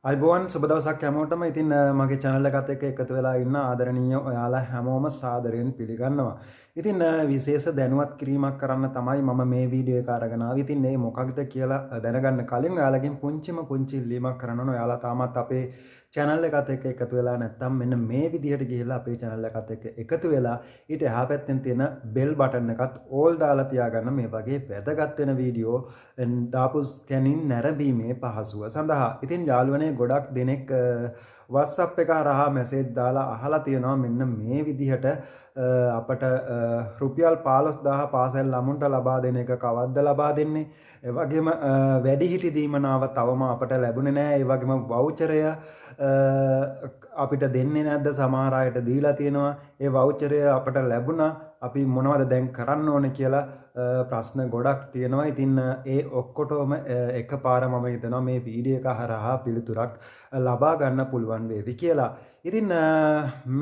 අයිබෝවන්, සුබ දවසක් හැමෝටම. ඉතින් මගේ channel එකත් එක්ක එකතු වෙලා ඉන්න ආදරණීය ඔයාලා හැමෝම සාදරයෙන් පිළිගන්නවා. ඉතින් විශේෂ දැනුවත් කිරීමක් කරන්න තමයි මම මේ වීඩියෝ එක අරගෙන ආවේ. ඉතින් මේ මොකක්ද කියලා දැනගන්න කලින් ඔයාලගෙන් පුංචිම පුංචි ඉල්ලීමක් කරන්න ඕන. ඔයාලා තාමත් අපේ channel එකත් එක්ක එකතු වෙලා නැත්නම් මෙන්න මේ විදිහට ගිහිල්ලා අපේ channel එකත් එක්ක එකතු වෙලා ඊට එහා පැත්තෙන් තියෙන බෙල් බටන් එකත් ඕල් දාලා තියාගන්න, මේ වගේ වැදගත් වෙන වීඩියෝ දාපු ස්කැනින් නැරඹීමේ පහසුව සඳහා. ඉතින් යාළුවනේ, ගොඩක් දෙනෙක් WhatsApp එක හරහා මැසේජ් දාලා අහලා තියෙනවා මෙන්න මේ විදිහට අපට රුපියල් 15,000 පාසල් ළමුන්ට ලබා දෙන එක කවද්ද ලබා දෙන්නේ? ඒ වගේම වැඩිහිටි දීමනාව තවම අපට ලැබුණේ නෑ. ඒ වගේම වවුචරය අපිට දෙන්නේ නැද්ද? සමහර අයට දීලා තියෙනවා. ඒ වවුචරය අපට ලැබුණා. අපි මොනවද දැන් කරන්න ඕනේ කියලා ප්‍රශ්න ගොඩක් තියෙනවා. ඉතින් ඒ ඔක්කොටම එකපාර මම හිතනවා මේ වීඩියෝ එක හරහා පිළිතුරක් ලබා ගන්න පුළුවන් වේවි කියලා. ඉතින්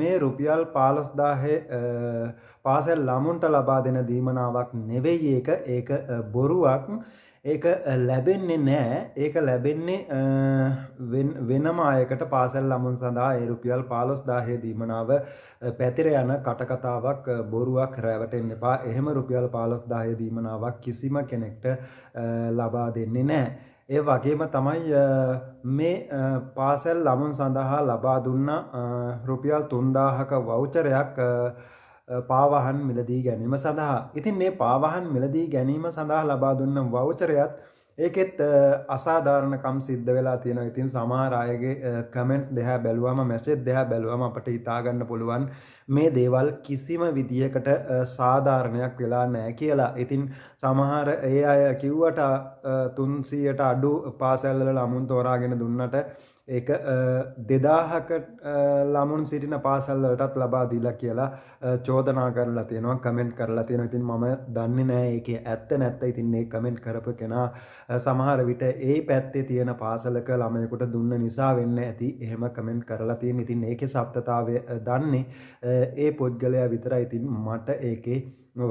මේ රුපියල් 15,000 පාසල් ළමුන්ට ලබා දෙන දීමනාවක් නෙවෙයි ඒක. ඒක බොරුවක්. ඒක ලැබෙන්නේ නෑ. ඒක ලැබෙන්නේ වෙනම අයකට. පාසල් ළමුන් සඳහා ඒ රුපියල් 15,000 දීමනාව පැතිර යන කටකතාවක්, බොරුවක්, රැවටෙන්න එපා. එහෙම රුපියල් 15,000 දීමනාවක් කිසිම කෙනෙක්ට ලබා දෙන්නේ නෑ. ඒ වගේම තමයි මේ පාසල් ළමුන් සඳහා ලබා දුන්න රුපියල් 3000ක වවුචරයක් පාවහන් මිලදී ගැනීම සඳහා. ඉතින් මේ පාවහන් මිලදී ගැනීම සඳහා ලබා දුන්න වවුචරයත් ඒකෙත් අසාධාරණකම් සිද්ධ වෙලා තියෙනවා. ඉතින් සමහර අයගේ කමෙන්ට් දෙහා බැලුවම, මැසේජ් දෙහා බැලුවම අපට හිතා ගන්න පුළුවන් මේ දේවල් කිසිම විදියකට සාධාරණයක් වෙලා නැහැ කියලා. ඉතින් සමහර ඒ අය කිව්වට 300ට අඩු පාසල් වල ළමුන් තෝරාගෙන දුන්නට ඒක 2000ක ළමුන් සිටින පාසල් වලටත් ලබා දීලා කියලා චෝදනා කරලා තියෙනවා, කමෙන්ට් කරලා තියෙනවා. ඉතින් මම දන්නේ නෑ ඒකේ ඇත්ත නැත්ත. ඉතින් මේ කමෙන්ට් කරපු කෙනා සමහර විට ඒ පැත්තේ තියෙන පාසලක ළමයෙකුට දුන්න නිසා වෙන්න ඇති එහෙම කමෙන්ට් කරලා තියෙන. ඉතින් ඒකේ සත්‍යතාවය දන්නේ ඒ පුද්ගලයා විතරයි. ඉතින් මට ඒකේ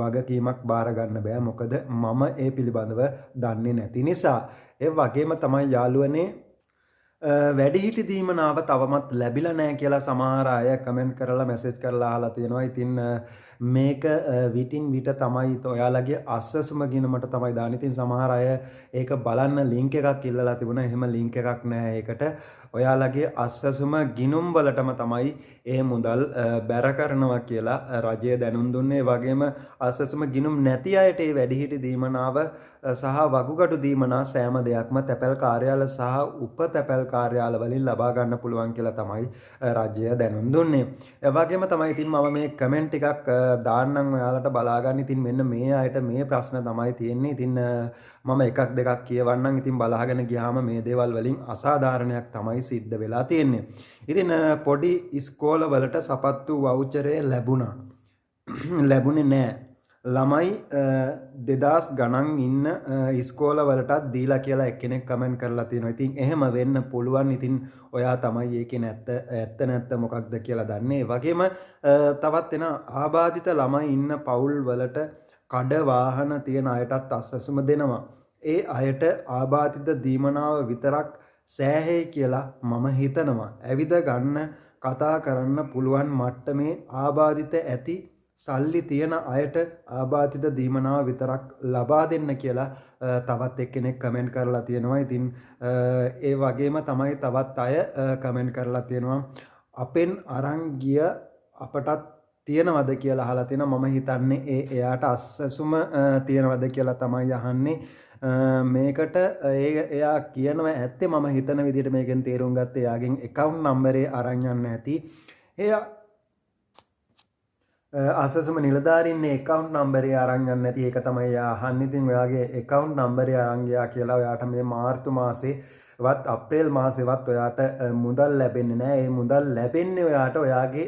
වගකීමක් බාර ගන්න බෑ. මොකද මම ඒ පිළිබඳව දන්නේ නැති නිසා. ඒ වගේම තමයි යාළුවනේ, වැඩිහිටි දීමනාව තවමත් ලැබිලා නැහැ කියලා සමහර අය කමෙන්ට් කරලා මැසේජ් කරලා අහලා තියෙනවා. ඉතින් මේක විටින් විට තමයි ඔයාලගේ අස්වැසුම ගිණුමට තමයි දාන්නේ. ඉතින් සමහර අය ඒක බලන්න ලින්ක් එකක් ඉල්ලලා තිබුණා. එහෙම ලින්ක් එකක් නෑ ඒකට. ඔයාලගේ අස්වැසුම ගිණුම් වලටම තමයි ඒ මුදල් බැර කරනවා කියලා රජය දැනුම් දුන්නේ. ඒ වගේම අස්වැසුම ගිණුම් නැති අයට ඒ වැඩිහිටි දීමනාව සහ වකුගඩු දීමනා සෑම දෙයක්ම තැපැල් කාර්යාල සහ උප තැපැල් කාර්යාල වලින් ලබා ගන්න පුළුවන් කියලා තමයි රජය දැනුම් දුන්නේ. ඒ වගේම තමයි ඉතින් මම මේ කමෙන්ට් ටිකක් දාන්නම් ඔයාලට බලා ගන්න. ඉතින් මෙන්න මේ අයට මේ ප්‍රශ්න තමයි තියෙන්නේ. ඉතින් මම එකක් දෙකක් කියවන්නම්. ඉතින් බලාගෙන ගියාම මේ දේවල් වලින් අසාධාරණයක් තමයි සිද්ධ වෙලා තියෙන්නේ. ඉතින් පොඩි ඉස්කෝල වලට සපත්තු වවුචරය ලැබුණා. ලැබුණේ නෑ. ළමයි 2000 ගණන් ඉන්න ඉස්කෝල වලටත් දීලා කියලා එක්කෙනෙක් කමෙන්ට් කරලා තියෙනවා. ඉතින් එහෙම වෙන්න පුළුවන්. ඉතින් ඔයා තමයි ඒකේ නැත්ත ඇත්ත නැත්ත මොකක්ද කියලා දන්නේ. ඒ වගේම තවත් එන ආබාධිත ළමයි ඉන්න පවුල් වලට කඩ වාහන තියෙන අයටත් අස්වැසුම දෙනවා. ඒ අයට ආබාධිත දීමනාව විතරක් සෑහේ කියලා මම හිතනවා. ඇවිද ගන්න, කතා කරන්න පුළුවන් මට්ටමේ ආබාධිත ඇති සල්ලි තියෙන අයට ආබාධිත දීමනාව විතරක් ලබා දෙන්න කියලා තවත් එක්කෙනෙක් කමෙන්ට් කරලා තියෙනවා. ඉතින් ඒ වගේම තමයි තවත් අය කමෙන්ට් කරලා තියෙනවා. අපෙන් අරන් ගිය අපටත් තියෙනවද කියලා අහලා තියෙනවා. මම හිතන්නේ ඒ එයාට අස්වැසුම තියෙනවද කියලා තමයි අහන්නේ. මේකට ඒ එයා කියනවා ඇත්තේ මම හිතන විදිහට මේකෙන් තේරුම් ගත්තේ එයාගෙන් ඇකවුන්ට් නම්බරේ අරන් යන්න ඇති. එයා අස්වැසුම නිලධාරීන්ගේ ඇකවුන්ට් නම්බරේ අරන් යන්න ඇති. ඒක තමයි එයා අහන්නේ. ඉතින් ඔයාගේ ඇකවුන්ට් නම්බරේ අරන් ගියා කියලා ඔයාට මේ මාර්තු මාසේ වත් අප්‍රේල් මාසෙවත් ඔයාට මුදල් ලැබෙන්නේ නෑ. ඒ මුදල් ලැබෙන්නේ ඔයාට ඔයාගේ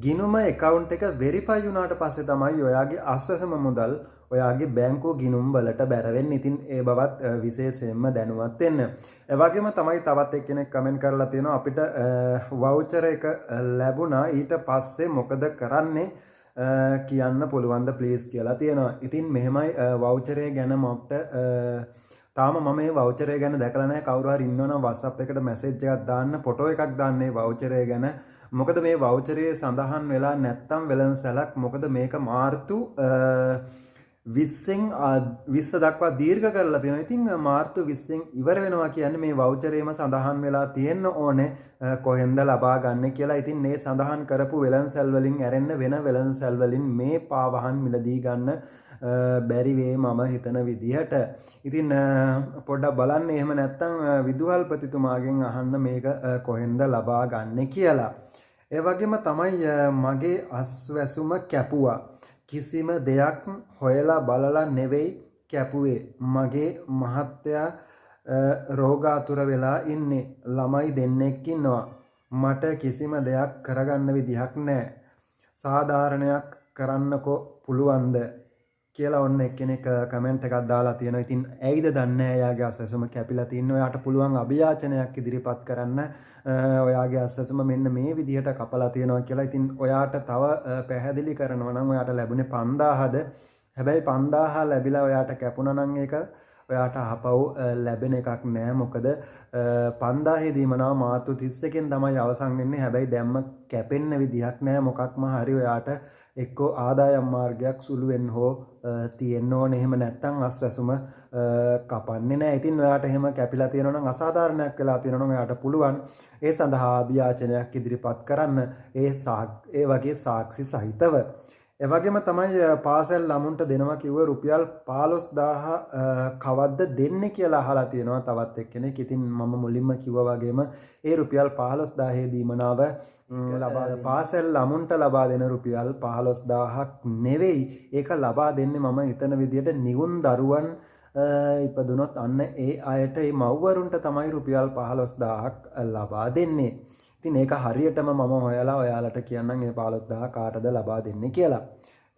ගිණුම ඇකවුන්ට් එක වෙරිෆයි වුණාට පස්සේ තමයි ඔයාගේ අස්වැසුම මුදල් ඔයාගේ බැංකු ගිණුම් වලට බැර වෙන්නේ. ඉතින් ඒ බවත් විශේෂයෙන්ම දැනුවත් වෙන්න. ඒ වගේම තමයි තවත් එක්කෙනෙක් කමෙන්ට් කරලා තියෙනවා අපිට වවුචර් එක ලැබුණා, ඊට පස්සේ මොකද කරන්නේ කියන්න පුළුවන්ද ප්ලීස් කියලා තියෙනවා. ඉතින් මෙහෙමයි, වවුචරය ගැන මට තාම මම මේ වවුචරය ගැන දැකලා නැහැ. කවුරු හරි ඉන්නවනම් WhatsApp එකට මැසේජ් එකක් දාන්න, ෆොටෝ එකක් දාන්න මේ වවුචරය ගැන. මොකද මේ වවුචරයේ සඳහන් වෙලා නැත්තම් වෙළඳසැලක්. මොකද මේක මාර්තු 20න් 20 දක්වා දීර්ඝ කරලා තියෙනවා. ඉතින් මාර්තු 20න් ඉවර වෙනවා කියන්නේ මේ වවුචරේම සඳහන් වෙලා තියෙන්න ඕනේ කොහෙන්ද ලබා ගන්න කියලා. ඉතින් මේ සඳහන් කරපු වෙළඳසැල් වලින් ඇරෙන්න වෙන වෙළඳසැල් වලින් මේ පාවහන් මිලදී ගන්න බැරි වේ මම හිතන විදිහට. ඉතින් පොඩ්ඩක් බලන්න, එහෙම නැත්තම් විදුහල්පතිතුමාගෙන් අහන්න මේක කොහෙන්ද ලබා ගන්න කියලා. ඒ වගේම තමයි මගේ අස්වැසුම කැපුවා. කිසිම දෙයක් හොයලා බලලා නෙවෙයි කැපුවේ. මගේ මහත්තයා රෝගාතුර වෙලා ඉන්නේ. ළමයි දෙන්නෙක් ඉන්නවා. මට කිසිම දෙයක් කරගන්න විදිහක් නෑ. සාධාරණයක් කරන්නකෝ පුළුවන්ද කියලා ඔන්න එක්කෙනෙක් කමෙන්ට් එකක් දාලා තියෙනවා. ඉතින් ඇයිද දන්නේ නෑ එයාගේ අස්වැසුම කැපිලා තින්නේ. ඔයාට පුළුවන් අභියාචනයක් ඉදිරිපත් කරන්න. ඔයාගේ අස්වැසුම මෙන්න මේ විදිහට කපලා තියෙනවා කියලා. ඉතින් ඔයාට තව පැහැදිලි කරනවා නම් ඔයාට ලැබුණේ 5000ද? හැබැයි 5000 ලැබිලා ඔයාට කැපුණා නම් ඒක ඔයාට ආපහු ලැබෙන එකක් නෑ. මොකද 5000 දීමනාව මාර්තු 31 තමයි අවසන් වෙන්නේ. හැබැයි දැම්ම කැපෙන්න විදිහක් නෑ. මොකක්ම හරි ඔයාට එක්කෝ ආදායම් මාර්ගයක් සුළුවෙන් හෝ තියෙන්න ඕනේ. එහෙම නැත්නම් අස්වැසුම කපන්නේ නෑ. ඉතින් ඔයාට එහෙම කැපිලා තියෙනවා නම්, අසාධාරණයක් වෙලා තියෙනවා නම් ඔයාට පුළුවන් ඒ සඳහා අභියාචනයක් ඉදිරිපත් කරන්න ඒ වගේ සාක්ෂි සහිතව. ඒ වගේම තමයි පාසල් ළමුන්ට දෙනවා කිව්ව රුපියල් 15000 කවද්ද දෙන්නේ කියලා අහලා තියෙනවා තවත් එක්කෙනෙක්. ඉතින් මම මුලින්ම කිව්වා වගේම ඒ රුපියල් 15000 දීමනාව ලබා පාසල් ළමුන්ට ලබා දෙන රුපියල් 15000ක් නෙවෙයි. ඒක ලබා දෙන්නේ මම හිතන විදියට නිවුන් දරුවන් ඉපදුනොත් අන්න ඒ අයට, ඒ මව්වරුන්ට තමයි රුපියල් 15000ක් ලබා දෙන්නේ. ඉතින් ඒක හරියටම මම හොයලා ඔයාලට කියන්නම් මේ 15000 කාටද ලබා දෙන්නේ කියලා.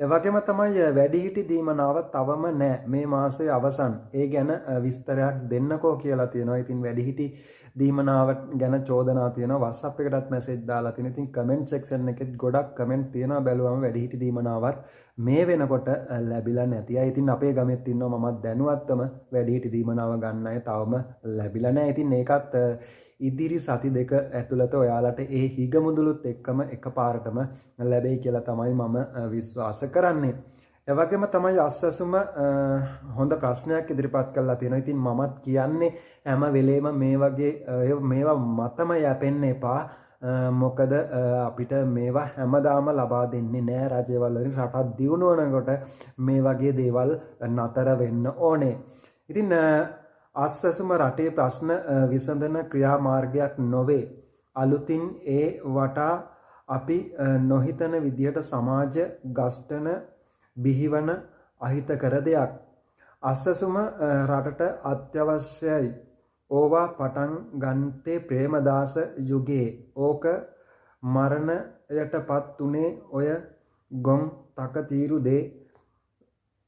ඒ වගේම තමයි වැඩිහිටි දීමනාව තවම නෑ. මේ මාසයේ අවසන්. ඒ ගැන විස්තරයක් දෙන්නකෝ කියලා තියෙනවා. ඉතින් වැඩිහිටි දීමනාව ගැන චෝදනා තියෙනවා. WhatsApp එකටත් මැසේජ් දාලා තියෙනවා. ඉතින් කමෙන්ට් සෙක්ෂන් එකෙත් ගොඩක් කමෙන්ට් තියෙනවා. බැලුවම වැඩිහිටි දීමනාවත් මේ වෙනකොට ලැබිලා නැති අය. ඉතින් අපේ ගමෙත් ඉන්නවා මමත් දැනුවත්වම වැඩිහිටි දීමනාව ගන්න අය තවම ලැබිලා නෑ. ඉතින් ඒකත් ඉදිරි සති දෙක ඇතුළත ඔයාලට ඒ හිග මුදුලුත් එක්කම එකපාරටම ලැබෙයි කියලා තමයි මම විශ්වාස කරන්නේ. ඒ වගේම තමයි අස්වැසුම හොඳ ප්‍රශ්නයක් ඉදිරිපත් කරලා තියෙනවා. ඉතින් මමත් කියන්නේ හැම වෙලේම මේ වගේ මේවා මතම යැපෙන්න එපා. මොකද අපිට මේවා හැමදාම ලබා දෙන්නේ නෑ රජවල වලින්. රටක් දියුණු වෙනකොට මේ වගේ දේවල් නතර වෙන්න ඕනේ. ඉතින් අස්වැසුම රටේ ප්‍රශ්න විසඳන ක්‍රියාමාර්ගයක් නොවේ. අලුතින් ඒ වටා අපි නොහිතන විදිහට සමාජ ගස්ඨන බිහිවන අහිතකර දෙයක්. අස්වැසුම රටට අත්‍යවශ්‍යයි. ඕවා පටන් ගත්තේ ප්‍රේමදාස යුගයේ. ඕක මරණයටපත් උනේ ඔය ගොන් තකතිරු දේ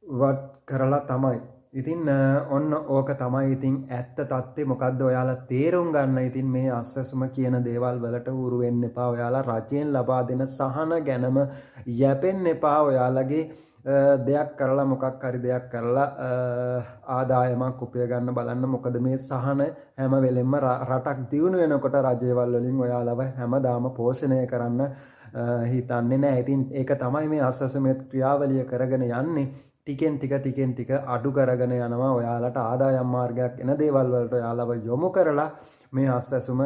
වත් කරලා තමයි. ඉතින් ඔන්න ඕක තමයි ඉතින් ඇත්ත තත්ත්වය මොකද්ද ඔයාලා තේරුම් ගන්න. ඉතින් මේ අස්වැසුම කියන දේවල් වලට හුරු වෙන්න එපා. ඔයාලා රජයෙන් ලබා දෙන සහන ගැනම යැපෙන්න එපා. ඔයාලගේ දෙයක් කරලා මොකක් හරි දෙයක් කරලා ආදායමක් උපය ගන්න බලන්න. මොකද මේ සහන හැම වෙලෙම රටක් දියුණු වෙනකොට රජේවල් වලින් ඔයාලව හැමදාම පෝෂණය කරන්න හිතන්නේ නෑ. ඉතින් ඒක තමයි මේ අස්වැසුමේ ක්‍රියාවලිය කරගෙන යන්නේ. ටිකෙන් ටික ටිකෙන් ටික අඩු කරගෙන යනවා. ඔයාලට ආදායම් මාර්ගයක් එන දේවල් වලට ඔයාලව යොමු කරලා මේ අස්වැසුම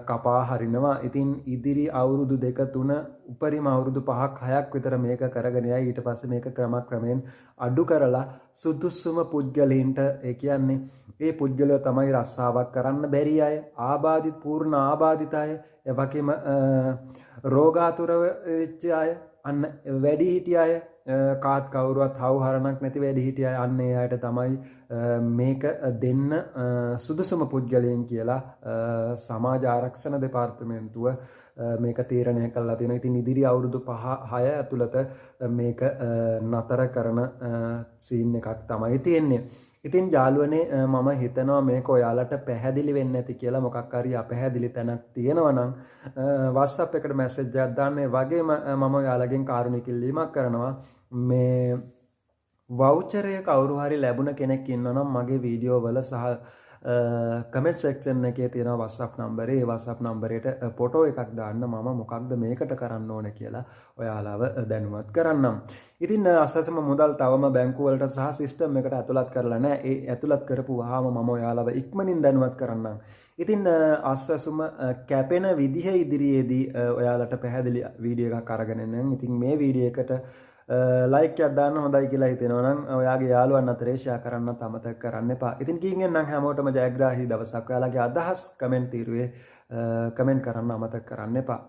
කපා හරිනවා. ඉතින් ඉදිරි අවුරුදු 2 3 උපරිම අවුරුදු 5ක් 6ක් විතර මේක කරගෙන යයි. ඊට පස්සේ මේක ක්‍රමක්‍රමයෙන් අඩු කරලා සුදුසුම පුද්ගලයින්ට, ඒ කියන්නේ ඒ පුද්ගලයෝ තමයි රස්සාවක් කරන්න බැරි අය, ආබාධිත පූර්ණ ආබාධිත අය, ඒ වගේම රෝගාතුර වෙච්ච අය, අන්න වැඩිහිටි අය, කාත් කවුරුවත් හවුහරණක් නැති වැඩිහිටි අය, අන්න ඒ අයට තමයි මේක දෙන්න සුදුසුම පුද්ගලයන් කියලා සමාජ ආරක්ෂණ දෙපාර්තමේන්තුව මේක තීරණය කළා තියෙනවා. ඉතින් ඉදිරි අවුරුදු 5 6 ඇතුළත මේක නතර කරන සීන් එකක් තමයි තියෙන්නේ. ඉතින් යාළුවනේ මම හිතනවා මේක ඔයාලට පැහැදිලි වෙන්න ඇති කියලා. මොකක් හරි අපැහැදිලි තැනක් තියෙනවා නම් WhatsApp එකට මැසේජ් එකක් දාන්න. ඒ වගේම මම ඔයාලගෙන් කාරුණික ඉල්ලීමක් කරනවා. මේ වවුචරය කවුරු හරි ලැබුණ කෙනෙක් ඉන්නවා නම් මගේ වීඩියෝ වල සහ කමෙන්ට් සෙක්ෂන් එකේ තියෙන WhatsApp නම්බරේ, ඒ WhatsApp නම්බරයට ෆොටෝ එකක් දාන්න, මම මොකක්ද මේකට කරන්න ඕන කියලා ඔයාලව දැනුවත් කරන්නම්. ඉතින් අස්වැසුම මුදල් තවම බැංකු වලට සහ සිස්ටම් එකට ඇතුළත් කරලා නැහැ. ඒ ඇතුළත් කරපු වහාම මම ඔයාලව ඉක්මනින් දැනුවත් කරන්නම්. ඉතින් අස්වැසුම කැපෙන විදිහ ඉදිරියේදී ඔයාලට පැහැදිලි වීඩියෝ එකක් අරගෙන එන්නම්. ඉතින් මේ වීඩියෝ එකට ලයික් එකක් දාන්න, හොඳයි කියලා හිතෙනවා නම් ඔයාගේ යාළුවන් අතරේ ෂෙයා කරන්නත් අමතක කරන්න එපා. ඉතින් ගිහින් එන්නම්, හැමෝටම ජයග්‍රාහී දවසක්. ඔයාලගේ අදහස් කමෙන්ට් තීරුවේ කමෙන්ට් කරන්න අමතක කරන්න එපා.